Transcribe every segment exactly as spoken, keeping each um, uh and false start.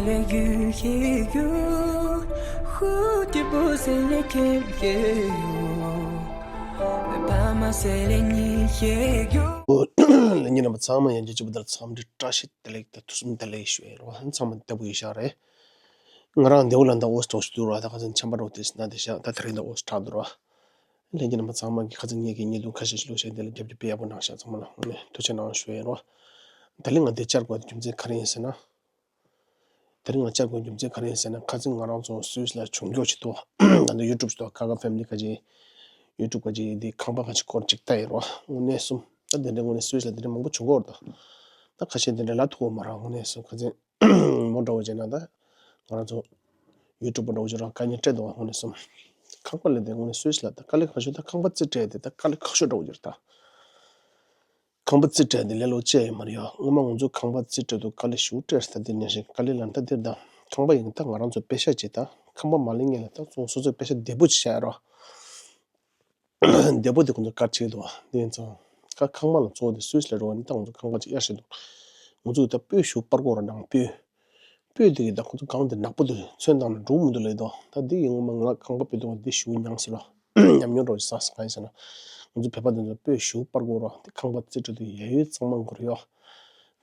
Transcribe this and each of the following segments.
ལས་རྒྱུ་ཞིག་རྒྱུ། ཧུ་སྐྱིད་པོ་ཟེར་ལས་ཁེབས་ཀྱི་ཡོད། པ་མ་ཟེར་ལས་ཉིད་ཞིག་རྒྱུ། ལས་ཉིན་རྣམ་པ་ཚང་མ་ཡན་ཆད་གཅིག་པུ་དར་འཚམས་འདྲི་བཀྲ་ཤིས་བདེ་ལེགས་དང་ཐུགས་སུན་བདེ་ལེགས་ཞུ་ཡ་རོ། ཚང་མ་བདེ་པོ་ཡིན་ཤག་རེད། ང་རང་འདེའུ་ལ་འདའ་འོ་སྤྲོ་ཞིག་འདུག་ར། ད་ཁ་སང་ཆམ་པ་རོ་དེ་སི་ན་དེ་ཤག་ད་དེ་རིང་འདའ་འོ་སྤྲག་འདུག་ར། ལྷན་རྒྱས་རྣམ་པ་ཚང་མ་གིས་ཁ་སང་ངེད་ཀྱི་བརྙན་ཐུང་ཁ་ཤས་ཤིག་བླུགས་བཞག་འདི་ལ་རྒྱབ་སྐྱོར་དཔེ་ཡག་པོ་གནང་ཤག་ཚང་མ་ལ་དངོས་གནས་ཐུགས་རྗེ་གནང་ཞུ་ཡ་ཡིན་རོ། ད་ལན་ང་འདི་བཅར་དགོས་རྒྱུ་མཚན་ག་རེ་ཡིན་ཟེར་ན། ད་རིང་ང་བཅར་དགོས་རྒྱུ་མཚན་ག་རེ་ཡིན་ཟེར་ན། ཁ་སང་ང་རང་ཚོ་སུད་སི་ལ་བྱུང་རྒྱུ་ཅིག་འདུག་ད་ལྟ་ཡུ་ཊུབ་ཅིག་འདུག་ཁ་ཁ་ཕེ་མི་ལི་ཁ་ཅིག་ཡུ་ཊུབ་ཁ་ཅིག་འདི་ཁང་པ་ཁ་ཅིག་སྐོར་ཅིག་ལྟ་ཡིན་རོ། དངོས་གནས་གསུམ་ད་དེ་འདྲའི་དངོས་གནས་སུད་སི་ལ་དེ་འདྲའི་མང་པོ་བྱུང་གི་ཡོད་རེད། ད་ད་ཁ་ཤས་དེ་འདྲ་ལབ་ཐུབ་ཀྱི་མ་རེད། དངོས་གནས་གསུམ་ཁ་སང་མོ་འདྲ་བོ་བྱས་ན་ད་ང་རང་ཚོ་ཡུ་ཊུབ་པ་འདྲ་བོ་ཅིག་རང་དཀའ་ངལ་འཕྲད་འདུག་དངོས་གནས་གསུམ། ཁང་པ་ལས་དེ་དངོས་གནས་སུད་སི་ལ་ད་དཀའ་ལས་ཁག་ཤོས་ད་ཁང་པ་རྩིས་སྤྲད་དེ་ད་དཀའ་ལས་ཁག་ཤོས་འདྲ་བོ་ཅིག་རེད་ད། ཁང་པ་རྩིས་སྤྲད་དེ་ལས་སླ་པོ་ཅིག་ཡོད་མ་རེད་ཡ། སྔོན་མ་ང་ཚོ་ཁང་པ་རྩིས་སྤྲད་དུས་དཀའ་ལས་ཞེ་པོ་འཕྲད་ས་དེ་ནང་བཞིན་དཀའ་ལས་ལ་ད་འདིར་ད་ཁང་པ་ཡིན་ད་ང་རང་ཚོ་པེ་ཤག་ཅིག་ད་ཁང་པ་མ་ལེན་སྔོན་ལ་ད་ཚོ་སོ་སོའི་པེ་ཤག་བདེ་པོ་ཅིག་བཞག་ཡ་རོ། བདེ་པོ་དེ་ཁོང་ཚོ་ག་རེ་བྱེད་ཀྱི་འདུག་བ། དེ་ཡིན་ཙང་ཁ་ཁང་པ་ལ་གཙོ་བོ་དེ་སུད་སི་ལ་འགྲོ་བ་ནི་ད་ང་ཚོ་ཁང་པ་ཅིག་གཡར་བཞག་འདུག་ང་ཚོ་ད་སྤོས་ཞེ་པོ་སྤར་དགོས་ར་ནང་སྤོས། སྤོས་དེ་གི་ད་ཁོང་ཚོ་གང་དེ་ནག་པོ་དེ་ཚོན་བཏང་ན་འགྲོ་མི་འདུག་ལབ་འདུག་ད་འདི་ཡིན་སྔོན་མ་ང་ཁང་པ་སྤོས་དུས་འདི་ཞེ་པོ་མྱངས་སོང་ར། ཉམས་མྱོང་འདྲ་བོ་ཞིག་བསགས་སོང་། གང་ཡིན་ཟེར་ན། ང་ཚོ་བོད་པ་དེ་ཚོ་སྤོས་ཞེ་པོ་སྤར་དགོས་ར། དེ་ཁང་པ་རྩིས་སྤྲོད་དུས་ཡ་ཡོད་གཙང་མ་དགོས་རེད་ཡ།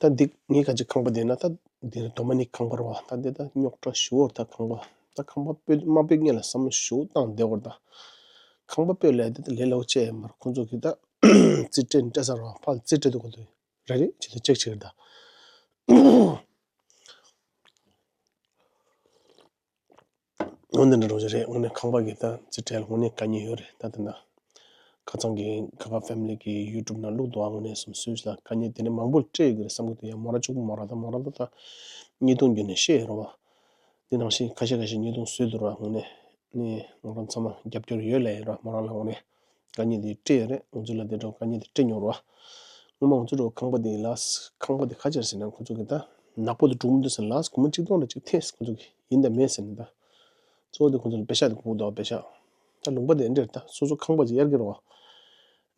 ད་འདི་ངའི་ཁ་ཅིག་ཁང་པ་དེ་ན་ད་འདི་རྡོ་མ་ནི་ཁང་པ་རེད་བ། ད་འདི་ད་རྙོག་དྲ་ཞེ་པོ་རེད་ད་ཁང་པ། ད་ཁང་པ་སྤོས་མ་སྤོས་སྔོན་ལ་བསམ་བློ་ཞེ་པོ་བཏང་བསྡད་དགོས་རེད་ད། ཁང་པ་སྤོས་ལས་དེ་ད་ལས་སླ་པོ་ཅིག་ཡོད་མ་རེད། ཁོང་ཚོ་གིས་ད་རྩིས་སྤྲོད་སྤྲད་ས་རེད་བ། ཕར་རྩིས་སྤྲོད་དུས་ཁོང་ཚོ་རེ་རེ་བྱེད་དུས་ཅིག་ཅིག་རེད་ད། འོ་འདི་འདྲ་རོགས་ཅིག་རེད། དངོས་གནས་ཁང་པ་གི་ད་རྩིས་སྤྲོད་ལ་དངོས་གནས་དཀའ་ངལ་ཡོད་རེད། ད་ད་ད་ཁ་སང་གི་ཁ་ཁ་ཕེ་མི་ལི་གི་ཡུ་ཊུབ་ནང་བླུགས་འདུག་ཨ་དངོས་གནས་སུད་སི་ལ་དཀའ་ངལ་དེ་འདྲ་མང་པོ་འཕྲད་ཡོད་ཀྱི་རེད་བསམ་གྱི་འདུག་ཡང་མོ་རང་གཅིག་པུ་མ་རེད། ད་མོ་རང་ད་ད་གཉིས་སྟོང་བརྒྱུད་ནས་བཤད་ཡོད་རེད་བ། འདི་ནང་བཞིན་ཁ་ཤས་ཁ་ཤས་གཉིས་སྟོང་བཟོས་འདུག་ར། དངོས་གནས་ནི་ང་རང་ཚང་མ་རྒྱབ་སྐྱོར་ཡོད་ལབ་ཡོད་ར། མོ་རང་ལ་དངོས་གནས། དཀའ་ངལ་དེ་འཕྲད་ཡོད་རེད། ང་ཚོ་ལ་དེ་འདྲ་དཀའ་ངལ་དེ་འཕྲད་མྱོང་རེད་བ། སྔོན་མ་ང་ཚོ་འགྲོ་ཁང་པ་དེ་ལ་ཁང་པ་དེ་ག་ཅིག་རེད་ཟེར་ན་ཁོ་ཚོ་གི་ད་ནག་པོ་དེ་འགྲོ་མི་འདུག་ཟེར་ན་ལགས་སྒོར་མོ་གཅིག་སྟོང་རེ་གཅིག་འཐེན་ཟེར། ཁོ་ཚོ་གི་ཡིན་དང་མིན་ཟེར་ནས་ད། གཙོ་བོ་དེ་ཁོ་ཚོ་ལ་པེ་ཤག་དེ་དགོས་འདུག་པེ་ཤག་ད་ལུང་པ་དེ་འདྲ་རེད། ད་སོ་སོ་ཁང་པ་ཅིག་གཡར་གྱི་རེད་བ།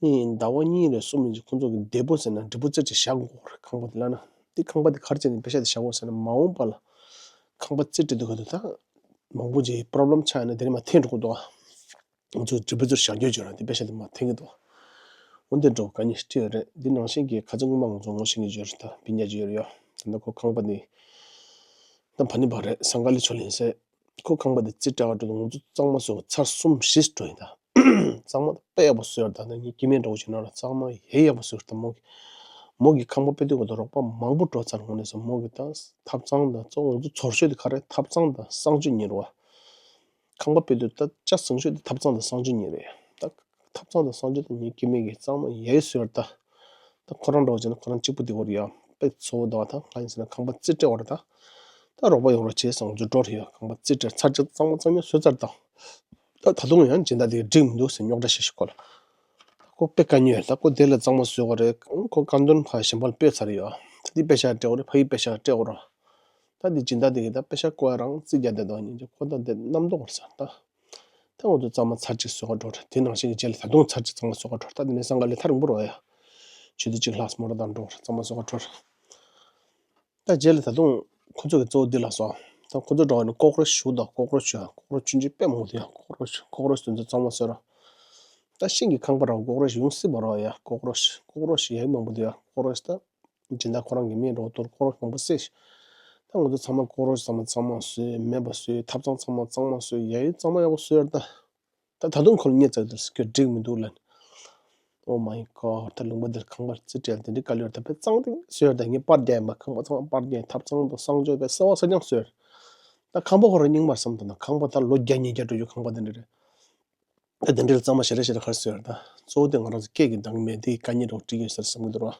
ཨིན་ཟླ་བ་གཉིས་རེ་གསུམ་ཡིན་ཅིག་ཁོ་ཚོ་གི་བདེ་པོ་ཟེར་ན་འབྲས་བུ་རྩེ་གཅིག་བཞག་དགོས་རེད། ཁང་པ་དེ་ལ་ན་དེ་ཁང་པ་དེ་ག་རེ་བྱས་ནས་པེ་ཤག་དེ་བཞག་དགོས་ཟེར་ན་མ་འོངས་པ་ལ་ཁང་པ་རྩིས་སྤྲོད་དུས་ག་དུས་ད་མང་པོ་ཅིག་པོ་རོབ་ལེམ་ཆགས་ཡོད་ན་དེ་ནས་མར་འཐེན་འགྲོ་གི་འདུག་ང་ཚོས་འབྲས་བུ་ཚུར་བཞག་རྒྱུ་བརྗོད་ར་འདི་པེ་ཤག་དེ་མར་འཐེན་གྱི་འདུག་འོ་འདི་འདྲ་བོ་དཀའ་ངལ་ཞིག་འཕྲད་ཡོད་རེད། འདི་ནང་བཞིན་གྱི་ཁ་ཚ་སྔོན་མ་ང་ཚོ་ངོ་ཤེས་མཁན་ཅིག་ཡོད་རེད། ད་སྤུན་ཀྱག་ཅིག་ཡོད་རེད་ཡ། ད་ལྟ་ཁོ་ཁང་པ་འདི་ད་ཕ་ནི་བ་རེད། སང་ག་ལི་ཆོ་ལིན་ཟེར། ཁོ་ཁང་པ་འདི་རྩིས་སྤྲད་པ་འགྲོ་དུས་ང་ཚོ་གཙང་མ་བཟོས་ཚར་གསུམ་བཞི་འགྲོ་ཡིན་ད། གཙང་མ་དཔེ་ཡག་པོ་བཟོས་ཡོད་རེད། ད་ངའི་སྐྱེ་དམན་འདྲ་བོ་ཞིག་ནང་ལ་གཙང་མ་ཡེ་ཡག་པོ་བཟོས་ཡོད་རེད། ད་མོ་གི་མོ་གི་ཁང་པ་སྤོ་དུས་ང་ཚོ་རོགས་པ་མང་པོ་འགྲོ་ཚར། དངོས་གནས་སོ་མོ་གི་ད་ཐབ་ཚང་དང་གཙོ་བོ་ང་ཚོ་ཚོར་ཤོས་དེ་ག་རེ་ཐབ་ཚང་དང་གསང་སྤྱོད་གཉིས་རེད་བ། ཁང་པ་སྤོ་དུས་ད་ཆ་ཚང་ཤོས་དེ་ཐབ་ཚང་དང་གསང་སྤྱོད་གཉིས་རེད། ད་ཐབ་ཚང་དང་གསང་སྤྱོད་དེ་ངའི་སྐྱེ་དམན་གྱིས་གཙང་མ་ཡེ་བཟོས་ཡོད་རེད་ད། ད་ཁོ་རང་འདྲ་བོ་བྱས་ན་ཁོ་རང་གཅིག་པུ་དེ་བོར་ཡ་དཔེ་ཚོ་བོ་འདུག་ད་གང་ཡིན་ཟེར་ན་ཁང་པ་རྩིས་སྤྲད་བར་ད། ད་རོགས་པ་ཡོང་རོགས་བྱས་སོང་ཚུར་འགྲོ་རེད་ཡ། ཁང་པ་རྩིས་སྤྲད་ཚར་གཅིག་གཙང་མ་གཙང་མ་བཟོས་ཚར་ད། ད་ད་དུང་ཡང་སྦྱིན་བདག་དེ་འགྲིག་མི་འདུག་ཟེར་རྙོག་དྲ་བཤད་བཤད་ཁོ་ལ། ད་ཁོ་དཔེ་དཀའ་ཉེན་ཡོད། ད་ཁོ་དེ་ལ་གཙང་མ་བཟོས་བ་རེད། ཁོ་རྐང་འདོན་ཕ་གཞན་པ་ལ་སྤོས་ཚར་ཡོད། ད་འདི་པེ་ཤག་སྤྲད་བ་རེད། ཕ་ཡི་པེ་ཤག་སྤྲད་བ་རེད། ད་འདི་སྦྱིན་བདག་དེ་གིས་ད་པེ་ཤག་བཀོད་རང་རྩིས་རྒྱག་བསྡད་འདུག་ཉིན་གཅིག་ཁོ་ད་དེ་རྣམ་རྟོག་བར་ས་ད། ད་ང་ཚོ་གཙང་མ་ཚར་གཅིག་བཟོ་ག་འགྲོ་ར། དེ་ནང་བཞིན་གྱི་རྗེས་ལ་ད་དུང་ཚར་གཅིག་གཙང་མ་བཟོ་ག་འགྲོ་ར། ད་དེ་ནས་སང་ག་ལས་ཐག་རིང་པོ་རེད་ཡ། ཆུ་ཚོད་གཅིག་ལྷག་མོ་ཊ་བཏང་འགྲོ་ར། གཙང་མ་བཟོ་ག་འགྲོ་ར། ད་རྗེས་ལ་ད་དུང་ཁོ་ཚོ་གི་གཙོ་བོ་འདི་ལ་སོང་། ད་ཁོ་ཚོ་འགྲོ་བ་ནི་ཀོག་རོ་ཆུ་དང་ཀོག་རོ་ཆུ་ཡ། ཀོག་རོ་ཆུང་ཆུང་དཔེ་མང་པོ་འདུག་ཡ། ཀོག་རོ་ཆུ་ཀོག་རོ་ཆུ་དེ་ཚོ་གཙང་མ་བཟོས་ར། ད་ཤིང་གི་ཁང་པ་ར་ཀོག་རོ་ཆུ་ཡོང་སྲིད་པ་ར་ཡ། ཀོག་རོ་ཆུ་ཀོག་རོ་ཆུ་ཡ་མང་པོ་འདུག་ཡ། ཀོག་རོ་ཆུ་ད། སྦྱིན་བདག་ཁོ་རང་གི་མིང་འགྲོ་དོར་ཀོག་རོ་ཆུ་མང་པོ་བསད་ཤག་ད་ང་ཚོ་ཚང་མ་ཀོག་རོ་ཆུ་ཚང་མ་གཙང་མ་བཟོས། མེད་པ་བཟོས། ཐབ་ཚང་ཚང་མ་གཙང་མ་བཟོས། ཡ་ཡོད་གཙང་མ་ཡག་པོ་བཟོས་ཡོད་ར་ད། ད་ད་དུང་ཁོ་ལ་བརྙས་ཚར་དུས་ཁྱོད་འགྲིག་མི་འདུག་ལབ་ནས། Oh my God. ད་ལུང་པ་འདིར་ཁང་པ་རྩིས་སྤྲད་དེ་འདྲའི་དཀའ་ལས་ཡོད་ད། དཔེ་གཙང་ཏིང་བཟོས་ཡོད་ད། ངས་པར་རྒྱག་ཡིན་པ། ཁང་པ་ཚང་མ་པར་རྒྱག་ཡིན། ཐབ་ཚང་དང་གསང་སྤྱོད་དཔེ་གསར་པ་གསར་རྐྱང་བཟོས་ཡོད། ད་ཁང་པ་ཁོ་རང་རྙིང་པ་རེད་བསམ་འདུག་ན་ཁང་པ་ད་ལོ་བརྒྱ་ཉིས་བརྒྱ་འགྲོ་རྒྱུ་ཁང་པ་དེ་འདྲ་རེད། ད་དེ་འདྲའི་གཙང་མ་ཞེ་དྲག་ཞེ་དྲག་ག་རེ་བཟོས་ཡོད་ད། གཙོ་བོ་དེ་ང་རང་ཚོ་སྐད་ཀྱི་འདང་མེད་དེ་དཀའ་ངལ་འདྲ་བོ་འཕྲད་ཀྱི་ཡོད་ས་རེད་བསམ་གྱི་འདུག་ར།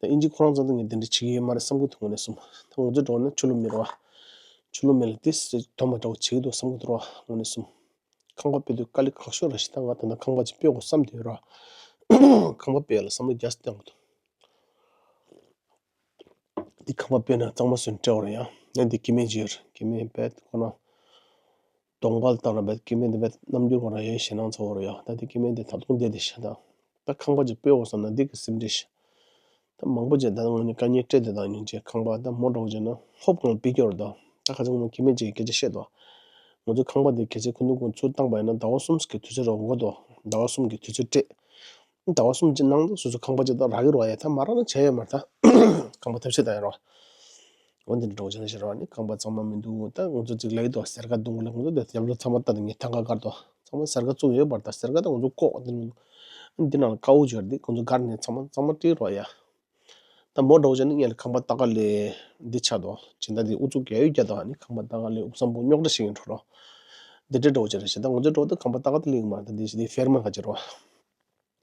ད་ཨིན་ཇི་ཁོ་རང་ཚོ་ད་ངས་དེ་འདྲ་བྱེད་ཀྱི་ཡོད་མ་རེད་བསམ་གྱི་འདུག་དངོས་གནས་སོང་། ད་ང་ཚོ་འགྲོ་ན་ཆོས་ལུགས་མི་རེད་བ། ཆོས་ལུགས་མི་ལ་དེ་སེ་དོ་མ་འདྲ་བོ་བྱེད་ཀྱི་འདུག་བསམ་གྱི་འདུག་ར། དངོས་གནས་སོང་། ཁང་པ་སྤོ་དུས་དཀའ་ལས་ཁག་ཤོས་ར་ཞིག་ད་ང་ད་ལྟ་ཁང་པ་ཅིག་སྤོ་དགོས་བསམ་བསྡད་ཡོད་ར། ཁང་པ་སྤོ་ཡ་ལ་བསམ་བློ་རྒྱ་ཆེ་བཏང་དགོས་འདུག་འདི་ཁང་པ་སྤོས་ན་གཙང་མ་བཟོས་ནས་སྤྲད་པ་རེད་ཡ། ཡང་འདི་སྐྱེ་དམན་ཅིག་ཡོད་རེད། སྐྱེ་དམན་རྦད་ཁོ་ན་གདོང་པ་ལ་བཏང་ར་རྦད་སྐྱེ་དམན་འདི་རྦད་རྣམ་འགྱུར་ཁོ་རང་ཡང་ཞེད་སྣང་ཚ་བོ་རེད་ཡ། ད་འདི་སྐྱེ་དམན་འདི་ད་དུང་བསྡད་དེ་ཤ་ད། ད་ཁང་པ་ཅིག་སྤོ་དགོས་བསམ་ན་འདི་གི་སེམས་ཁྲལ་ཤ། ད་མང་པོ་ཅིག་ད་ང་ནི་དཀའ་ངལ་འཕྲད་དེ་དང་ཉིན་ཅིག་ཁང་པ་ད་མོ་འདྲ་བོ་ཅིག་ན་ཧོབ་ཁང་པི་ཀྱོར་དང་ད་ཁ་ཚང་མ་ཁྱི་མེད་ཅིག་སྐད་ཆ་བཤད་དོ། ང་ཚོ་ཁང་པ་དེ་གལ་སྲིད་ཁུ་ནུ་ཁུ་ཚུར་བཏང་པ་ཡིན་ན་ཟླ་བ་གསུམ་གྱི་དུས་ཚོད་རོགས་འགོ་དོ། ཟླ་བ་གསུམ་གྱི་དུས་ཚོད་སྤྲད། ཟླ་བ་གསུམ་གྱི་ནང་དུ་སོ་སོ་ཁང་པ་ཅིག་ད་རག་གི་རོགས་ཡ་ད་མ་རག་ན་བྱས་ཡོད་མ་རེད་ད། ཁང་པ་ཐབས་ཤེས་ད་ཡིན་རོགས། འོ་འདི་འདྲ་འགྲོ་བྱས་ན་ཤེས་རོགས་ནི་ཁང་པ་གཙང་མ་མི་འདུག་ད་ང་ཚོ་ཅིག་ལས་དོ་སེར་ཀ་འདུག་ལ་ང་ཚོ་དེ་རྒྱབ་ལོ་ཚང་མ་ལྟ་དང་ངས་ཐང་ཀ་དཀར་དོ་ཚང་མ་སེར་ཀ་བཙུགས་ཡོད་པར་ད་སེར་ཀ་ད་ང་ཚོ་ལྐོག་འདི་འདི་ནང་ཀ་འུ་འབྱོར་འདི་ང་ཚོ་སྒར་ནས་ཚང་མ་ཚང་མ་བྲིས་རོགས་ཡ། ད་མོ་འགྲོ་བྱས་ནི་ངས་ལ་ཁང་པ་ལྟ་ག་ལས་འདི་ཆགས་དོ་ཇི་ལྟ་འདི་ཨུ་ཚུགས་རྒྱ་ཡོད་རྒྱ་དོ་ནི་ཁང་པ་ལྟ་ག་ལས་ཨུ་སམ་པོ་རྙོག་དྲ་ཞིག་ཡིན་འགྲོ་རོགས། འདི་འདྲ་འགྲོ་བྱས་རེད་ཤེས་ད་ང་ཚོ་འགྲོ་ད་ཁང་པ་ལྟ་ག་ད་ལིག་མ་ད་འདི་ཞིག་འདི་ཧྥེར་མ་ག་ཅི་རོགས།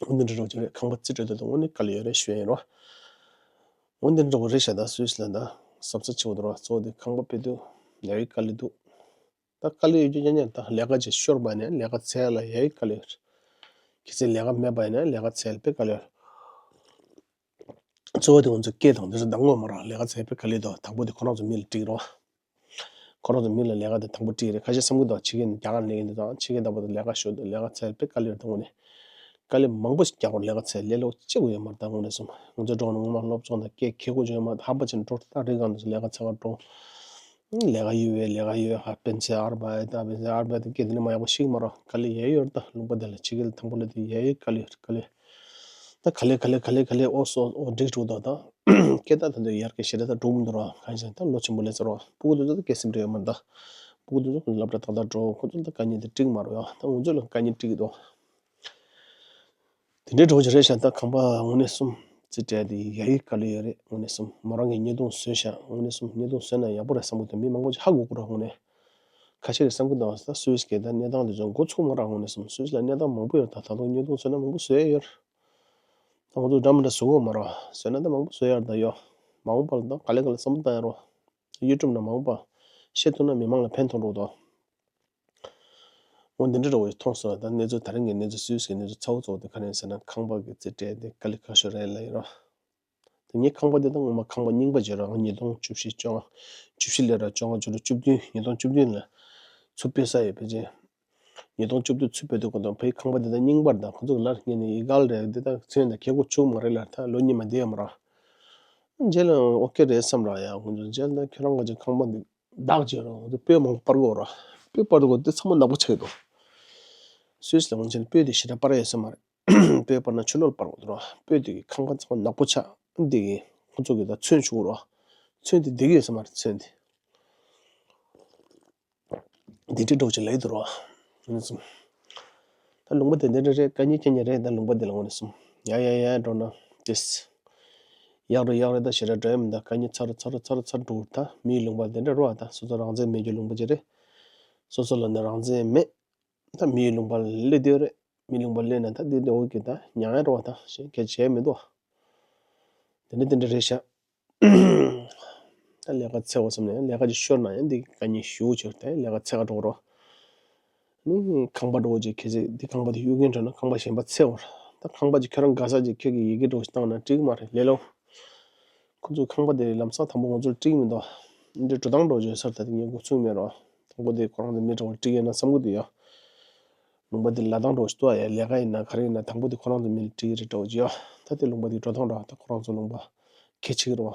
འོ་འདི་འདྲ་རོགས་ཀྱི་རེད། ཁང་པ་རྩིས་སྤྲོད་དུ་འོ་ནི་དཀའ་ལས་ཡོད་རེད་ཞུ་ཡ་ཡིན་རོ། འོ་འདི་འདྲ་རོགས་རེད་ཤག་ད་སུད་སི་ལ་ད་གཟབ་གཟབ་བྱེད་དགོས་འདུག་རོ། གཙོ་བོ་དེ་ཁང་པ་སྤེལ་དུས་ཡ་ཡི་དཀའ་ལས་འདུག་ད་དཀའ་ལས་ཡོད་རྒྱུ་ཉན་ཉན་ད་ལས་ཀ་ཅིག་ཤོར་བ་ནས་ལས་ཀ་འཚོལ་ལ་ཡ་ཡི་དཀའ་ལས་ཡོད། གལ་སྲིད་ལས་ཀ་མེད་པ་ཡིན་ན་ལས་ཀ་འཚོལ་དཔེ་དཀའ་ལས་ཡོད། གཙོ་བོ་དེ་ང་ཚོ་སྐད་དང་འདི་ཚོ་གདམ་དགོས་མ་རེད། ལས་ཀ་འཚོལ་དཔེ་དཀའ་ལས་འདུག་དང་པོ་དེ་ཁོ་རང་ཚོ་མི་ལ་དཀྲིག་རོགས། ཁོ་རང་ཚོ་མི་ལ་ལས་ཀ་དེ་དང་པོ་དཀྲིས་རེད། ཁ་ཤས་བསམ་གྱི་འདུག་ཕྱི་རྒྱལ་ནས་རྒྱ་གར་ནས་ཡིན་འདུག་དང་ཕྱི་རྒྱལ་ལྟ་བུ་དང་ལས་ཀ་ཤོར་འདུག་ལས་ཀ་འཚོལ་དཔེ་དཀའ་ལས་རེད་དང་དངོས་གནས། དཀའ་ལས་མང་པོ་ཞིག་རྒྱག་དགོས་རེད། ལས་ཀ་འཚོལ་ལས་སླ་པོ་གཅིག་པོ་ཡོད་མ་རེད། ད་དངོས་གནས་སོང་ང་ཚོའི་འགྲོ་ནས་ངོ་མ་སློབ་སྦྱོང་དང་སྐད་ཁེ་གོ་བྱོས་མ་ཧམ་པ་ཆེན་འགྲོ་ད་རིག་གང་འདུག་ལས་ཀ་འཚོལ་ག་འགྲོ། ལས་ཀ་ཡོད་པས་ལས་ཀ་ཡོད་ཧ་པན་སེ་ཨར་བ་ད་པན་སེ་ཨར་བ་ད་སྐད་དེ་ནི་མ་ཡག་པོ་ཤེས་ཀྱི་མ་རེད། དཀའ་ལས་ཡ་ཡོད་རེད། ད་ལུང་པ་དེ་ལ་ཕྱི་རྒྱལ་དང་པོ་ལ་དེ་ཡ་ཡོད་དཀའ་ལས་ཡོད་དཀའ་ལས། ད་ག་ལེ་ག་ལེ་ག་ལེ་ག་ལེ་ཨོ་སོ་ཨོ་འགྲིག་འགྲོ་ད། སྐད་ད་ད་འདོད་ཡར་སྐད་ཞེ་དྲག་ད་འགྲོ་མི་འདུག་ར། གང་ཞིག་ད་ལོ་ཆེན་པོ་ལས་ཚོར་བ་སྤུ་གུ་དེ་ཚོ་ད་སྐད་སེམས་འདྲ་ཡོད་མ་ད། སྤུ་གུ་དེ་ཚོ་སློབ་གྲྭ་ཏག་ཏག་འགྲོ་ཁོ་ཚོ་ད་དཀའ་ངལ་དེ་འགྲིག་མ་རེད་ཡ། ད་ང་ཚོ་ལ་དཀའ་ངལ་འགྲིག་གི་འདུག་དེ་འདྲའི་འགྲོ་གི་རེད་ཤག་ད་ཁང་པ་དངོས་གནས་སོང་ཙི་སྤྲད་དེ་ཡ་ཡི་དཀའ་ལས་ཡོད་རེད། དངོས་གནས་སོང་མོ་རང་གི་བརྙན་ཐུང་བཟོས་ཤག་དངོས་གནས་སོང་བརྙན་ཐུང་བཟོས་ན་ཡག་པོ་རེད་བསམ་གི་འདུག་མི་མང་པོ་ཅིག་ཧ་གོ་གི་རེད། དངོས་གནས་ཁ་ཤས་ཀྱིས་བསམ་གི་འདུག་ད་སུད་སི་གི་ད་གནས་སྟངས་དེ་ཚོ་འགོ་ཚུགས་མ་རེད། དངོས་གནས་སོང་སུད་སི་ལ་གནས་སྟངས་མང་པོ་ཡོད། ད་ད་དུང་བརྙན་ཐུང་བཟོས་ན་མང་པོ་བཟོས་ཡོད། ད་ང་ཚོ་འདྲ་མི་འདྲ་བཟོ་གི་མ་རེད། བཟོས་ན་ད་མང་པོ་བཟོ་ཡག་ད་ཡོད། མ་འོངས་པ་ལ་ད་ག་ལེ་ག་ལེ་བསམ་བློ་བཏང་ཡ་རོགས། ཡུ་ཊུབ་ནང་མ་འོངས་པ་བཤད་ཐུབ་ན་མི་མང་ལ་ཕན་ཐོགས་འགྲོ་དོ། འོ་འདི་འདྲ་འདྲ་བོ་ཞིག་མཐོང་སོང་། ད་གནས་ཚུལ་ད་རིང་གི་གནས་ཚུལ་སུད་སི་གི་གནས་ཚུལ་ཚ་བོ་ཚ་བོ་དེ་ག་རེ་ཡིན་ཟེར་ན་ཁང་པ་གི་རྩིས་སྤྲད་དེ་དཀའ་ལས་ཁག་ཤོས་རེད་ལབ་ཡིན་རོགས། ད་ངའི་ཁང་པ་དེ་ད་ངོ་མ་ཁང་པ་རྙིང་པ་བརྗོད་རོགས། ཉིས་སྟོང་བཅུ་བཞི་བཅོ་ལྔ་བཅུ་བཞི་ལས་ར་བཅོ་ལྔ་བཅུ་དྲུག་བཅུ་བདུན་ཉིས་སྟོང་བཅུ་བདུན་ལ་ཚུར་སྤོས་ས་ཡོད་ཕལ་ཆེར། ཉིས་སྟོང་བཅུ་བདུན་ཚུར་སྤོས་དུས་ཁོ་དང་ཕའི་ཁང་པ་དེ་དག་རྙིང་པར་དང་ཁོ་ཚོ་གི་ལར་ཉན་ནས་ཡི་གལ་རེད། འདི་དག་ཚོན་དང་ཁེ་གོ་ཆུག་མ་རེད་ལར་ད་ལོ་གཉིས་མ་བསྡད་ཡོད་མ་ར། རྗེས་ལ་ཨོ་ཁེ་རེད་བསམ་ར་ཡ་ཁོ་ཚོ་རྗེས་ལ་ཁྱོད་རང་ག་ཚོད་ཁང་པ་འདི་བདག་བྱེད་རོགས་ཁོ་ཚོ་སྤོས་མང་པར་གོ་ར་སྤོས་པར་གོ་དེ་ཚང་མ་ནག་པོ་ཆགས་འདུག་སུད་སི་ལ་ངོ་ཆེན་སྤོས་དེ་ཞེ་དྲག་པར་ཡོད་ས་མ་རེད། སྤོས་པར་ན་ཆུ་ལོག་པར་གོ་འདུག་ར་སྤོས་དེ་གི་ཁང་པ་ཚང་མ་ནག་པོ་ཆགས་འདི་གི་ཁོ་ཚོ་གི་ད་ཚོན་ཆུག་ར་ཚོན་དེ་བསྡད་ཀྱི་ཡོད་ས་མ་རེད་ཚོན་དེ། འདི་འདྲའི་འགྲོ་ཅིག་ལས་འདུག་རོགས། ངོ་ནས་སོང་། ད་ལུང་པ་དེ་འདི་འདྲ་རེད། དཀའ་ཉེན་སྐྱེ་ཉེན་རེད། ད་ལུང་པ་འདི་ལ་ངོ་ནས་སོང་། ཡ་ཡ་ཡ་འགྲོ་ན་ཏེས། ཡག་རེད་ཡག་རེད། ད་ཞེ་དྲག་འགྲོ་ཡ་མི་འདུག་དཀའ་ཉེན་ཚ་རུ་ཚ་རུ་ཚ་རུ་ཚ་རུ་འགྲོ་གི་རེད། ད་མིའི་ལུང་པ་འདི་འདྲ་རོགས། ད་སོ་སོ་རང་བཙན་མེད་རྒྱུ་ལུང་པ་ཅིག་རེད། སོ་སོ་ལ་ནི་རང་བཙན་མེད། ད་མིའི་ལུང་པ་ལ་སླེབས་བསྡད་རེད། མིའི་ལུང་པ་སླེབས་ན་ད་འདི་འདྲ་འོ་གི་ད་མྱང་ཡ་རོགས། ད་ཞེ་གལ་ཆེ་མི་འདུག་དེ་འདྲ་དེ་འདྲ་རེད་ཤག་ད་ལས་ཀ་འཚོལ་བ་བསམ་ནས་ལས་ཀ་ཅིག་ཤོར་ན་ཡང་འདི་དཀའ་ཉེན་ཞེ་པོ་ཅིག་རེད། ད་ལས་ཀ་འཚོལ་ག་འགྲོ་རོགས། ནི་ཁང་པ་འགྲོ་ཅིག་གལ་སྲིད་འདི་ཁང་པ་དེ་གཡུག་མཁན་འགྲོ་ན་ཁང་པ་གཞན་པ་འཚོལ་བར། ད་ཁང་པ་ཅིག་ཁྱོད་རང་དགའ་ས་ཅིག་ཁྱོད་ཀྱི་ཡི་གེ་འགྲོ་ཅིག་བཏང་ན་འགྲིག་མ་རེད་ལས་ལོ། ཁོ་ཚོས་ཁང་པ་དེ་ལམ་སང་དང་པོ་ང་ཚོར་འགྲིག་མི་འདུག་འདི་འགྲོ་སྟངས་འགྲོ་ཅིག་སར་ད་དེ་ངས་འགོ་ཚུགས་མེད་རོགས། དང་པོ་དེ་ཁོ་རང་དེ་མི་འདྲ་བར་འགྲིག་ཡོད་ན་བསམ་གི་འདུག་ཡ། ལུང་པ་འདི་ལ་དང་འགྲོ་ཞིག་ཏུ་ཨ་ཡ་ལས་ཀ་ཡིན་ན་ག་རེ་ཡིན་ན་དང་པོ་དེ་ཁོ་རང་ཚོ་མི་ལ་དྲིས་རེ་འགྲོ་ཅི་ཡོ། ད་དེ་ལུང་པ་འདི་འགྲོ་སྟངས་འདྲ་ད་ཁོ་རང་ཚོ་ལུང་པ་གལ་ཆེ་གི་རེད་བ།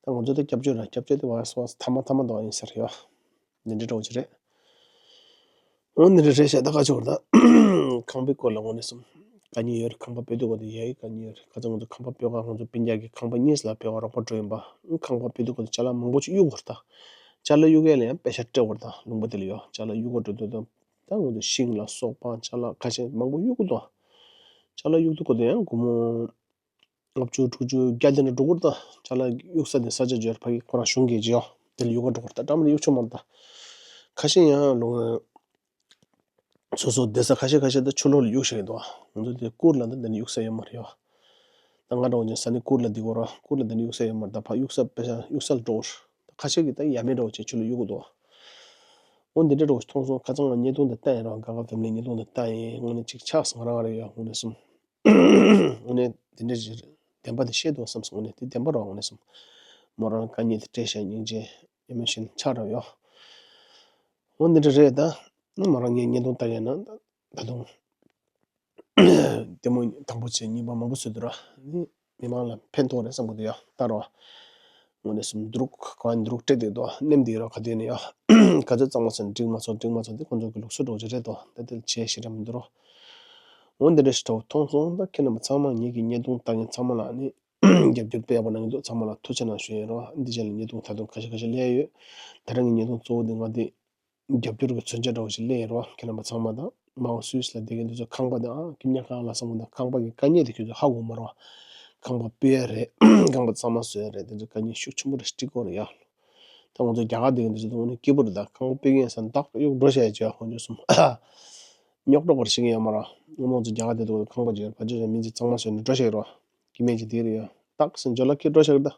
ད་ང་ཚོ་ད་སྐྱབས་བཅོལ་ར་སྐྱབས་བཅོལ་དེ་བ་སོ་ཐ་མ་ཐ་མ་འདྲ་ཡིན་ཟེར་ཡོ། འདི་འདྲ་འགྲོ་ཅི་རེད། འོ་འདི་འདྲ་རེད་ཤག་ད་ཁ་ཆོར་ད་ཁང་པའི་སྐོར་ལ་ངོ་ནས་སོང་། དཀའ་ཉེན་ཡོད་རེད། ཁང་པ་སྤོ་དུས་གོ་དེ་ཡ་ཡི་དཀའ་ཉེན་ཡོད་རེད། ཁ་ཚ་ང་ཚོ་ཁང་པ་སྤོ་ག་ང་ཚོ་སྤུན་ཀྱག་གི་ཁང་པ་གཉིས་ལ་སྤོ་ག་རོགས་པ་འགྲོ་ཡིན་པ། ཁང་པ་སྤོ་དུས་གོ་དེ་ཅ་ལག་མང་པོ་ཅིག་གཡུག་དགོས་རེད་ད། ཅ་ལག་གཡུག་ཡ་ལ་ཡང་པེ་ཤ་སྤྲད་དགོས་རེད་ད་ལུང་པ་དེ་ལ་ཡོ། ཅ་ལག་གཡུག་ག་འགྲོ་དུས་ད། ད་ང་ཚོ་ཤིང་ལ་སོགས་པ་ཅ་ལག་ཁ་ཤས་མང་པོ་གཡུག་གི་འདུག་ཅ་ལག་གཡུག་དུས་གོ་དེ་ཡང་སྒོར་མོ་ལྔ་བཅུ་དྲུག་ཅུ་བརྒྱ་དེ་འདྲ་འགྲོ་གི་རེད་ད། ཅ་ལག་གཡུག་ས་དེ་ས་ཆ་འབྱོར་ཕ་གི་ཁོ་རང་གཞུང་གི་ཅི་ཡོ། དེ་ལ་གཡུག་ག་འགྲོ་གི་རེད་ད། འདྲ་མི་འདྲ་གཡུག་ཆོག་མ་རེད་ད། ཁ་ཤས་ཡང་ལུང་སོ་སོ་བསྡད་ས་ཁ་ཤས་ཁ་ཤས་ད་ཆུ་ལོག་ལ་གཡུག་བཞག་གི་འདུག་ང་ཚོ་དེ་གུར་ལ་ད་དེ་ནས་གཡུག་ས་ཡོད་མ་རེད་ཡོ། ད་ང་འདྲ་བོ་ཅན་ས་ནི་གུར་ལ་འདི་གོ་ར་གུར་ལ་དེ་ནས་གཡུག་ས་ཡོད་མ་རེད་ད། ཕ་གཡུག་ས་པེ་ས་གཡུག་ས་ལ་འགྲོ་གི་རེད། ད་ཁ་ཤས་ཀྱིས་ད་ཡ་མེད་འདྲ་བོ་བྱས་ཆུ་ལ་གཡུག་གི་འདུག་འོ་འདི་འདྲ་འདྲ་བོ་ཞིག་མཐོང་སོང་། ཁ་ཚང་ང་བརྙན་ཐུང་དེ་བལྟས་ཡིན་རོགས། ག་ག་ཕེ་མི་ལི་བརྙན་ཐུང་དེ་བལྟས་ཡིན། དངོས་གནས་ཅིག་ཆགས་སོང་ང་རང་རེད་ཡ། དངོས་གནས་སོང་། དངོས་གནས་དེ་འདྲ་ཞིག་བདེན་པ་དེ་བཤད་འདུག་བསམ་སོང་། དངོས་གནས་དེ་བདེན་པ་རེད། དངོས་གནས་སོང་། མོ་རང་དཀའ་ཉེན་དེ་སྤྲད་བཞག་སྙིང་རྗེ་ཡ་མེད་བཞིན་ཆགས་འགྲོ་ཡོ། འོ་འདི་འདྲ་རེད་ད། མོ་རང་ངས་བརྙན་ཐུང་ལྟ་ཡིན་ན་ད་དུང་། ལྟད་མོ་དང་པོ་བྱས་གཉིས་པ་མང་པོ་བཟོས་འདུག་ར། ནི་ མི་མང་ལ་ཕན་ཐོགས་རེད་བསམ་གི་འདུག་ཡ། ལྟ་རོགས། དངོས་གནས་སུ་འདུག་གང་འདུག་སྤྲད་དེ་དོ་ནེམ་དེ་རོ་ག་དུས་ནས་ཡ། ག་ཚོད་གཙང་མ་སོང་འགྲིག་མ་སོང་འགྲིག་མ་སོང་དེ་ཁོང་ཚོ་གི་ལུགས་སྲོལ་འགྲོ་གི་རེད་དོ། ད་དེ་བྱས་ཤེས་ར་མི་འདུག་རོ། འོ་འདི་འདྲ་ཞིག་འདྲ་བོ་མཐོང་སོང་། ད་ཁྱེད་རྣམ་པ་ཚང་མ་ངེད་ཀྱི་བརྙན་ཐུང་ལྟ་མཁན་ཚང་མ་ལ་ནི་རྒྱབ་སྐྱོར་དཔེ་ཡག་པོ་གནང་གི་འདུག་ཚང་མ་ལ་ཐུགས་རྗེ་གནང་ཞུ་ཡིན་རོ། འདི་རྗེས་ལ་བརྙན་ཐུང་ད་དུང་ཁ་ཤས་ཁ་ཤས་སླེབས་ཡོད། ད་རང་གི་བརྙན་ཐུང་གཙོ་བོ་འདི་ང་འདི་རྒྱབ་སྐྱོར་གྱི་མཚོན་ཆ་འདྲ་བོ་ཞིག་སླེབས་ཡིན་རོ། ཁྱེད་རྣམ་པ་ཚང་མ་དང་མའོ་སུད་སི་ལ་བསྡད་མཁན་འདི་ཚོ་ཁང་པ་དང་ཨ་ཀི་ཉག་ཁང་ལ་བསམ་གི་འདུག་ཁང་པ་གི་དཀའ་ངལ་དེ་ཁྱོད་ཚོ་ཧ་གོ་མ་རོ། ཁང་པ་སྤོ་ཡ་རེད། ཁང་པ་གཙང་མ་བཟོ་ཡ་རེད། དེ་ཚོ་དཀའ་ངལ་ཤུགས་ཆེན་པོ་རེད་སྤྲད་དགོས་རེད་ཡ། ད་ང་ཚོ་རྒྱ་གར་བསྡད་མཁན་འདི་ཚོ་དང་དངོས་གནས་སྐྱིད་པོ་རེད། ད་ཁང་པ་སྤོ་མཁན་ས་བདག་གཡུག་འགྲོ་བྱ་ཡ་བྱ་ཁོང་ཚོ་གསུམ་རྙོག་དྲ་བར་ཞིག་ཡོད་མ་རེད། སྔོན་མ་ཚོ་རྒྱ་གར་དེ་དུས་ཁང་པ་ཅིག་ཡོད་ཕ་ཆོས་ཅན་མིན་ཅིག་གཙང་མ་བཟོས་ནས་འགྲོ་ཤེས་རོ། སྐྱེ་དམན་ཅིག་དེ་རེད་ཡ། ཏག་སེ་འཇོ་ལ་ཁྱེད་འགྲོ་ཤེས་རེད་ད།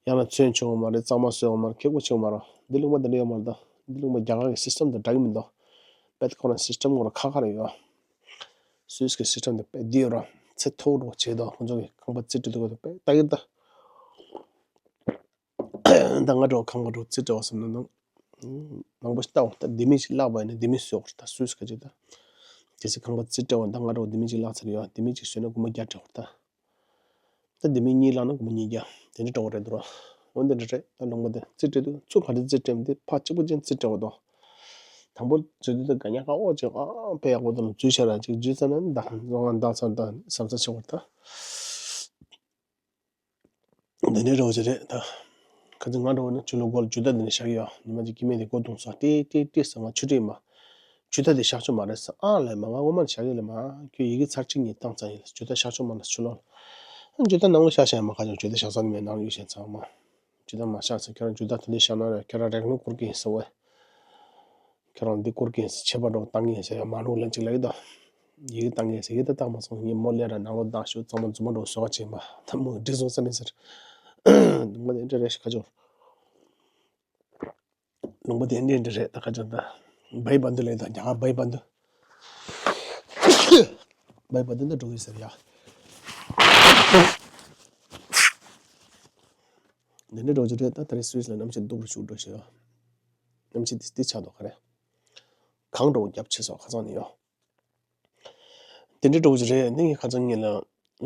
ཡང་ན་ཚོན་ཆུང་བ་མ་རེད། གཙང་མ་བཟོས་བ་མ་རེད། ཁེགས་པོ་ཆེ་བ་མ་རེད། འདི་ལུང་པ་འདི་འདྲ་ཡོད་མ་རེད་ད། འདི་ལུང་པ་རྒྱ་གར་གི་སི་སི་ཊམ་དང་འདྲ་གི་མི་འདུག་དཔེ་ཁོ་རང་སི་སི་ཊམ་ཁོ་རང་ཁ་ཁ་རེད་ཡ། སུད་སི་གི་སི་སི་ཊམ་དེ་དཔེ་བདེ་ཡོད་ར། ཚེ་མཐོ་བོ་འགྲོ་བྱེད་དོ། ཁོ་ཚོ་གི་ཁང་པ་རྩིས་སྤྲོད་དུས་ཁོ་ཚོ་དཔེ་ལྟ་གི་རེད་ད། ད་ང་འགྲོ་ཁང་པ་འགྲོ་རྩིས་སྤྲད་བ་སོང་ན་ནང་མང་པོ་ཞིག་ལྟ་འོང་། ད་ལྡེ་མིག་ཅིག་བརླག་པ་ཡིན་ན་ལྡེ་མིག་བཟོས་དགོས་རེད། ད་སུད་སི་ག་ཅིག་ད། གལ་སྲིད་ཁང་པ་རྩིས་སྤྲད་པ་ད་ང་འགྲོ་ལྡེ་མིག་ཅིག་བརླག་ཚར་ཡོད། ལྡེ་མིག་ཅིག་བཟོས་ན་སྒོར་མོ་བརྒྱ་སྤྲད་དགོས་རེད་ད། ད་ལྡེ་མིག་གཉིས་བརླག་ན་སྒོར་མོ་ཉིས་བརྒྱ་དེ་འདྲ་སྤྲད་དགོས་རེད་འདུག་ར། འོ་འདི་འདྲ་རེད། ད་ལུང་པ་དེ་རྩིས་སྤྲད་དུས་ཚུར་ག་རེ་རྩིས་སྤྲད་མི་དེ་ཕར་གཅིག་པ་ཅན་རྩིས་སྤྲད་པ་དང་། དང་པོ་འཛུལ་དུས་ད་ག་ཉག་ཁ་ཨོ་ཅིག་ཨ་དཔེ་ཡག་པོ་དང་འཛུལ་ཤ་ར་ཅིག་འཛུལ་ཚར་ན་ད་རྫོང་ང་འདག་ཚར་ད་ཟབ་ཚ་ཆེ་བ་རེད་ད། འདི་འདྲའི་རོགས་ཅིག་རེད་ད། ཁ་ཚིག་ང་འགྲོ་བ་ན་ཆུ་ལོག་སྒོར་ཇུ་ད་འདི་ནས་བཞག་ཡོད། ཉི་མ་གཅིག་སྐྱེ་དམན་དེ་སྒོ་རྡུང་སོང་། ཏི་ཏི་ཏི་ཟེར། ང་ཆུ་ཁྲིད་མ། ཇུ་ད་དེ་བཞག་ཆོག་མ་རེད་ཟེར། ཨ་ལས་མ་ང་ངོ་མ་བཞག་གི་ལས་མ། ཁྱོད་ཡི་གེ་ཚར་གཅིག་གཉིས་བཏང་ཙང་ཡིན་ལ་ཇུ་ད་བཞག་ཆོག་མ་རེད་ཆུ་ལོག་ལ། ཇུ་ད་ནང་ལ་བཞག་བཞག་མ་ཁ་ཆོག་ཇུ་ད་བཞག་ས་ནི་མེད་ནང་ཡོད་བཞག་ཚང་མ། ཇུ་ད་མ་བཞག་ཟེར། ཁྱོད་རང་ཇུ་ད་དེ་འདྲ་བཞག་ན་ར་ཁྱོད་རང་རེག་ལུག་བསྐུར་གི་ཡིན་ཟེར་བས། ཁྱོད་རང་འདི་བསྐུར་གི་ཡིན་ཟེར། ཆད་པ་འགྲོ་བཏང་གི་ཡིན་ཟེར། ཡང་མ་ལུག་ལན་གཅིག་ལབ་ཀྱི་འདུག་ཡི་གེ་བཏང་གི་ཡིན་ཟེར། ཡི་གེ་ད་བཏང་མ་སོང་། ངས་མོ་ལས་ར་ནང་ལོགས་བདག་ཤོག་གཙང་མ་རྫུན་མ་འགྲོ་བཟོ་བ་བྱེད་པ་ད་མོ་འགྲིག་སོང་ས་མིན་ཟེར། ལུང་པ་དེ་འདྲ་རེད་ཤག་ཁ་ཆོག་ལུང་པ་དེ་འདྲ་འདྲ་རེད་ད་ཁ་ཆོག་ད། བའི་བ་འདུ་ལས་ད་རྒྱ་གར་བའི་བ་འདུ། བའི་བ་འདུ་འདི་འགྲོ་གི་ཟེར་ཡ། འདི་འདྲ་འགྲོ་རྒྱུ་རེད་ད། ད་རེས་སུད་སི་ལ་གནམ་གཤིས་སྡུག་རུ་ཞུགས་འགྲོ་ཞེས་ཡ། གནམ་གཤིས་འདི་འདི་ཆགས་འདུག་ག་རེ། གངས་འགྲོ་རྒྱབ་ཆེ་སོགས་ཁ་ཚང་ནས་ཡོད། དེ་འདྲའི་འགྲོ་གི་རེད། ནི་ཁ་སང་ངེད་ལ་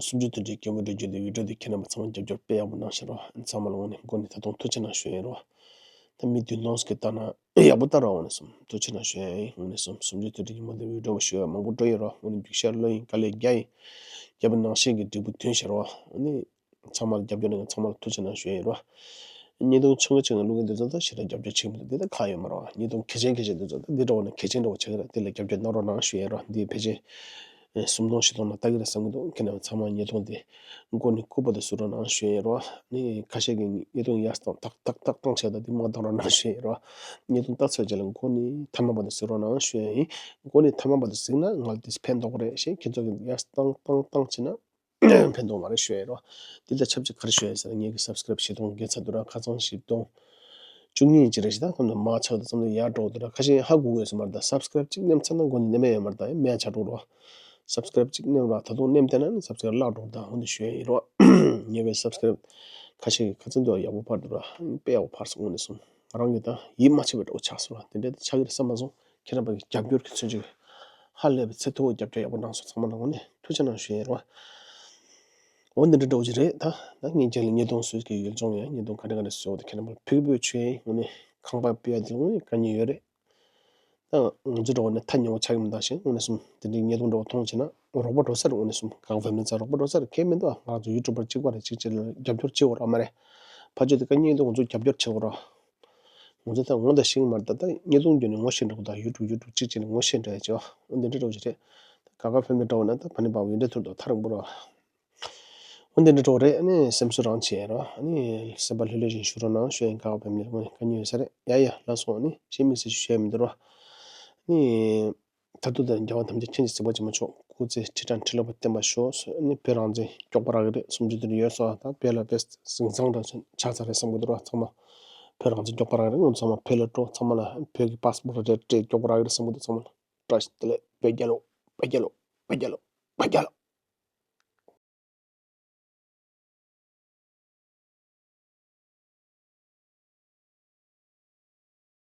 སུམ་ཅུ་དོན་གཅིག་སྐྱེས་བུ་བགྲེས་རྒྱུད་དེ་བི་ཌིའོ་དེ་ཁྱེད་རྣམ་པ་ཚང་མ་རྒྱབ་སྐྱོར་དཔེ་ཡག་པོ་གནང་ཤག་རོ། ཚང་མ་ལ་དངོས་གནས་མགོ་ནས་ད་དུང་ཐུགས་རྗེ་གནང་ཞུ་ཡིན་རོ། ད་མི་བདུན་སྟོང་ཟིག་གིས་བལྟས་ན་ཡག་པོ་ལྟ་རོགས། དངོས་གནས་སུ་ཐུགས་རྗེ་གནང་ཞུ་ཡིན། དངོས་གནས་སུ་སུམ་ཅུ་དོན་གཅིག་ཉིན་མོ་དེ་བི་ཌིའོ་ཞུ་ཡག་མང་པོ་འགྲོ་ཡིན་རོ། དངོས་གནས་རྒྱུག་ཤར་བློ་ཡིན་དཀའ་ལས་རྒྱག་ཡིན། རྒྱབ་ནང་བཞིན་གྱི་འབྲས་བུ་ཐོན་ཤག་རོ། ཨ་ནི། ཚང་མར་རྒྱབ་སྐྱོར་གནང་མཁན་ཚང་མར་ཐུགས་རྗེ་གནང་ཞུ་ཡ་ཡིན་རོ། བརྙན་ཐུང་ཆུང་ངུ་ཆུང་ངུ་བླུག་མཁན་དེ་ཚོ་ད་ཞེ་དྲག་རྒྱབ་སྐྱོར་བྱེད་ཀྱི་མི་འདུག་དེ་ད་ཁག་ཡོད་མ་རེད་བ། བརྙན་ཐུང་གལ་ཆེན་གལ་ཆེན་དེ་ཚོ་ད་འདི་འདྲ་བོ་ན་གལ་ཆེན་འདྲ་བོ་ཆགས་ཀྱི་རེད། དེ་ལ་རྒྱབ་སྐྱོར་གནང་རོགས་གནང་ཞུ་ཡ་ཡིན་རོ། འདི་ཕལ་ཆེར་སུམ་སྟོང་བཞི་སྟོང་ན་ལྟ་གི་རེད་བསམ་གྱི་འདུག་ཁྱེད་རྣམ་པ་ཚང་མ་བརྙན་ཐུང་དེ་མགོ་ནས་སྐུད་པ་དེ་གཟིགས་རོགས་གནང་ཞུ་ཡ་ཡིན་རོ། ནི་ཁ་ཤས་ཀྱིས་བརྙན་ཐུང་ཡར་བཏང་ཏག་ཏག་ཏག་བཏང་བྱས་ད་དེ་མར་བཏང་རོགས་གནང་ཞུ་ཡ་ཡིན་རོ། བརྙན་ཐུང་ལྟ་ཚར་རྗེས་ལ་མགོ་ནས་མཐའ་མ་བར་དུ་གཟིགས་རོགས་གནང་ཞུ་ཡ་ཡིན། མགོ་ནས་མཐའ་མ་བར་དུ་གཟིགས་ན་ང་ལ་དེ་ཕན་ཐོགས་རེད་ཞེས་ཁྱེད་ཚོ་གིས་ཡར་བཏང་བཏང་བཏང་བྱས་ན། ཕན་ཐོགས་མ་རེད་ཞུ་ཡ་རོ། འདི་ལ་ཆབས་ཅིག་ག་རེ་ཞུ་ཡ་ཟེར་ན་ངེད་ཀྱི་སབ་སི་ཀ་རེབ་བཞི་སྟོང་བརྒལ་ཚར་འདུག་ར། ཁ་སང་བཞི་སྟོང་བཅུ་གཉིས་ཅིག་རེད་ཤག་ད་ཁོང་ཚོ་མར་ཆག་འདུག་ཙམ་དུ་ཡར་འགྲོ་འདུག་ར། ཁ་ཤས་ཧ་གོ་གི་ཡོད་ས་མ་རེད། ད་སབ་སི་ཀ་རེབ་གཅིག་ནེམ་ཚར་ན་མགོ་ནས་ནེམ་ཡ་ཡོད་མ་རེད། ད་ཡང་མེད་ཆག་འགྲོ་རོ། སབ་སི་ཀ་རེབ་གཅིག་ནེམ་ར་ད་དུང་ནེམ་བསྡད་ན་ནི་སབ་སི་ཀ་རེབ་བརླག་འགྲོ། ད་འོ་འདི་ཞུ་ཡ་ཡིན་རོ། ངེད་ཀྱི་སབ་སི་ཀ་རེབ་ཁ་ཤས་ཀྱི་ཁ་ཚིག་འདུག་ཡག་པོ་འཕར་འདུག་ར། དཔེ་ཡག་པོ་འཕར་སོང་། དངོས་གནས་སོང་ང་རང་གི་ད་ཡིད་མ་ཆེས་པའི་འདྲ་བོ་ཆགས་སོང་ར། དེ་འདྲ་ད་ཆག་གི་རེད་བསམ་མ་སོང་། ཁྱེད་རྣམ་པ་གི་རྒྱབ་སྐྱོར་གྱི་མཚོན་ཆ་ཧ་ལས་པའི་ཚད་མཐོ་བོ་རྒྱབ་སྐྱོར་ཡག་པོ་གནང་སོང་། ཚང་མ་ལ་དངོས་གནས་ཐུགས་རྗེ་གནང་ཞུ་ཡ་ཡིན་རོ། འོ་འདི་འདྲ་འདྲ་བོ་ཅིག་རེད་ད། ད་ངས་རྗེས་ལ་བརྙན་ཐུང་བཟོས་ཀྱི་ཡུལ་ལྗོངས་ཡང་བརྙན་ཐུང་ག་འདྲ་ག་འདྲ་བཟོས་འོ་དེ་ཁྱེད་རྣམ་པར་ཕུལ་ཕུལ་ཆོག་ཡིན། དངོས་གནས་ཁང་པ་སྤོ་ཡ་དེ་དངོས་གནས་དཀའ་ངལ་ཡོད་རེད། ད་ང་ཚོ་འགྲོ་བ་ནས་ཐག་ཉེ་བོ་ཆགས་ཀྱི་མི་འདུག་ཞིང་དངོས་གནས་སོང་དེ་འདྲའི་བརྙན་ཐུང་འདྲ་བོ་མཐོང་བྱས་ན་རོགས་པ་འགྲོ་ས་རེད། དངོས་གནས་སོང་གང་ཕེབས་ནས་ཚ་རོགས་པ་འགྲོ་ས་རེད། གལ་མི་འདུག་ང་ཚོ་ཡུ་ཊུབ་པར་གཅིག་པ་རེད། གཅིག་གཅིག་ལ་རྒྱབ་སྐྱོར་བྱེད་དགོས་ར་མ་རེད། ཕ་ཆོས་དེ་དཀའ་ངལ་འདུག་ང་ཚོ་རྒྱབ་སྐྱོར་བྱེད་དགོས་ར། ང་ཚོ་ད་ངོ་ད་ཤེས་ཀྱི་མ་རེད། ད་ད་བརྙན་ཐུང་བརྒྱུད་ནས་ངོ་ཤེས་འགྲོ་གི་ད་ཡུ་ཊུབ་ཡུ་ཊུབ་གཅིག་བྱས་ནས་ངོ་ཤེས་འགྲོ་ཡ་ཅིག་འོ་འདི་འདྲ་འདྲ་བོ་ཅིག་རེད། ད་ག་ག་ཕེབས་ནས་འགྲོ་བ་ན་ད་ཕ་ནི་པ་བོ་ཡིན་འདྲ་ཐུར་དོ་ཐ་རིང་པོ་ར། འོ་འདི་འདྲ་འདྲ་བོ་རེད། ཨ་ནི་སེམས་གསོ་རང་བྱེད་ར། ཨ་ནི་སེམས་པ་ལྷོད་ལྷོད་བཞིན་བཞུགས་རོགས་གནང་ཞུ་ཡ་ཡིན། ག་ག་ཕེབས་ནས་དངོས་གནས་དཀའ་ངལ་ཡོད་ས་རེད། ཡ་ཡ་ལགས་སོ། ཨ་ནི་གཞན་མི་སྲིད་ཞུ་ཡ་མི་འདུག་ར། ཨ་ནི། མཐར་ཐུག་དེར་རྒྱལ་བ་ཐམས་ཅད་མཁྱེན་ཅིང་གཟིགས་པ་ཇི་མ་ཆོག་སྐུ་ཚེ་ཁྲི་ཕྲག་ཁྲི་ལོ་བརྟན་པར་ཤོག་ཨ་ནི་བོད་རང་བཙན་མགྱོགས་པ་རག་གི་རེད། སུམ་ཅུ་དོན་གཉིས་ཡོལ་སོང་། ད་བོད་ལ་དཔེ་ཟིང་ཟང་འདྲ་ཆགས་ཚར་རེད་བསམ་གི་འདུག་ར། ཚང་མ་བོད་རང་བཙན་མགྱོགས་པ་རག་གི་རེད། ང་ཚོ་ཚང་མ་བོད་ལ་འགྲོ། ཚང་མ་ལ་བོད་ཀྱི་པ་སི་པོར་རེ་རེ་སྤྲད། མགྱོགས་པ་རག་གི་རེད་བསམ་གི་འདུག་ཚང་མ་ལ་བཀྲ་ཤིས་བདེ་ལེགས། བོད་རྒྱལ་ལོ། བོད་རྒྱལ་ལོ། བོད་རྒྱལ་ལོ། བོད་རྒྱལ་ལོ།